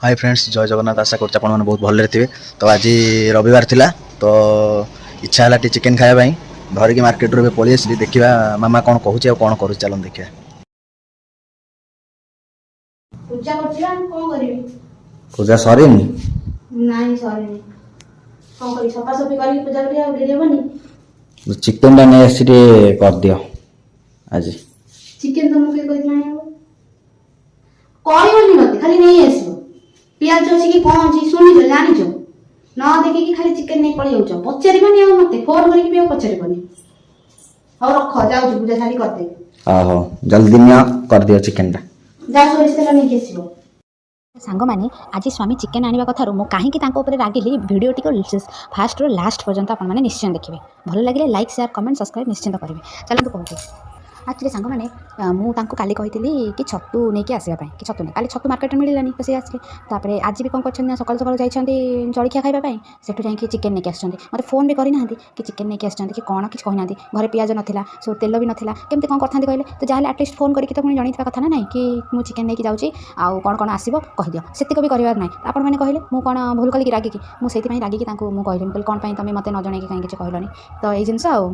High friends, ଜୟ ଜଗନ୍ନାଥ। ଆଶା କରୁଛି ଆପଣମାନେ ବହୁତ ଭଲରେ ଥିବେ। ତ ଆଜି ରବିବାର ଥିଲା, ତ ଇଚ୍ଛା ହେଲା ଟିକେ ଚିକେନ୍ ଖାଇବା ପାଇଁ। ଧରିକି ମାର୍କେଟରୁ ଏବେ ପଳେଇ ଆସିଲି। ଦେଖିବା ମାମା କ'ଣ କହୁଛି ଆଉ କ'ଣ କରୁଛି, ଚାଲନ୍ତୁ ଦେଖିବା। ପୂଜା କରୁଛି ବା, କଣ କରିବି? ପୂଜା ସରିନି? ନାଇଁ, ସରିନି। କଣ କରିବି? ସଫାସଫି କରିକି ପୂଜା କରିବା ଆଉ ଡେରି ହବନି? ଚିକେନଟା ନେଇ ଆସିଛି, ଟିକେ କରିଦିଅ ଆଜି। ଚିକେନ ତମକୁ କିଏ କହିଥିଲା ଆଣିବାକୁ? କହିବନି ମତେ, ଖାଲି ନେଇ ଆସିବ। ପିଆଜ ଅଛି କି କଣ ଅଛି ଶୁଣିଛ, ଜାଣିଛ? ନ ଦେଖିକି ଖାଲି ଚିକେନ ନେଇ ପଳେଇ ଯାଉଛ। ପଚାରିବନି ଆଉ ମତେ, ଫୋନ କରିକି ବି ଆଉ ପଚାରିବନି। ହଉ ରଖ, ଯାଉଛି ପୂଜା ସାରି କରିଦେବି। ହଉ, ଜଲ୍ଦି ନିଅ, କରିଦିଅ ଚିକେନଟା। ଯା, ସୋରିଷ ତେଲ ନେଇକି ଆସିବ। ସାଙ୍ଗମାନେ, ଆଜି ସ୍ୱାମୀ ଚିକେନ୍ ଆଣିବା କଥାରୁ ମୁଁ କାହିଁକି ତାଙ୍କ ଉପରେ ରାଗିଲି, ଭିଡ଼ିଓଟିକୁ ଫାଷ୍ଟରୁ ଲାଷ୍ଟ ପର୍ଯ୍ୟନ୍ତ ଆପଣମାନେ ନିଶ୍ଚୟ ଦେଖିବେ। ଭଲ ଲାଗିଲେ ଲାଇକ୍, ସେୟାର, କମେଣ୍ଟ, ସବସ୍କ୍ରାଇବ୍ ନିଶ୍ଚିନ୍ତ କରିବେ। ଚାଲନ୍ତୁ କହୁଛି। ଆକ୍ଚୁଆଲି ସାଙ୍ଗମାନେ, ମୁଁ ତାଙ୍କୁ କାଲି କହିଥିଲି କି ଛତୁ ନେଇକି ଆସିବା ପାଇଁ କି ଛତୁ ନେଇ, କାଲି ଛତୁ ମାର୍କେଟରେ ମିଳିଲାନି, ତ ସେ ଆସିଲେ। ତାପରେ ଆଜି ବି କ'ଣ କରିଛନ୍ତି ନା ସକାଳୁ ସକାଳୁ ଯାଇଛନ୍ତି ଜଳଖିଆ ଖାଇବା ପାଇଁ, ସେଠୁ ଯାଇକି ଚିକେନ୍ ନେଇକି ଆସିଛନ୍ତି। ମୋତେ ଫୋନ୍ ବି କରିନାହାନ୍ତି କି ଚିକେନ୍ ନେଇକି ଆସିଛନ୍ତି କି କ'ଣ, କିଛି କହିନାହାନ୍ତି। ଘରେ ପିଆଜ ନଥିଲା, ସବୁ ତେଲ ବି ନଥିଲା, କେମିତି କ'ଣ କରିଥାନ୍ତି କହିଲେ? ତ ଯାହାହେଲେ ଆଟଲିଷ୍ଟ ଫୋନ୍ କରିକି ତ ପୁଣି ଜଣେଇଥିବା କଥା ନା ନାହିଁ କି ମୁଁ ଚିକେନ୍ ନେଇକି ଯାଉଛି ଆଉ କ'ଣ କ'ଣ ଆସିବ କହିଦିଅ। ସେତିକ ବି କରିବାର ନାହିଁ। ଆପଣମାନେ କହିଲେ, ମୁଁ କ'ଣ ଭୁଲ କଲି କି ରାଗିକି? ମୁଁ ସେଇଥିପାଇଁ ରାଗିକି ତାଙ୍କୁ ମୁଁ କହିଲି, ମୁଁ କହିଲି, କ'ଣ ପାଇଁ ତୁମେ ମୋତେ ନ ଜଣେଇକି କାହିଁ କିଛି କହିଲନି? ତ ଏଇ ଜିନିଷ ଆଉ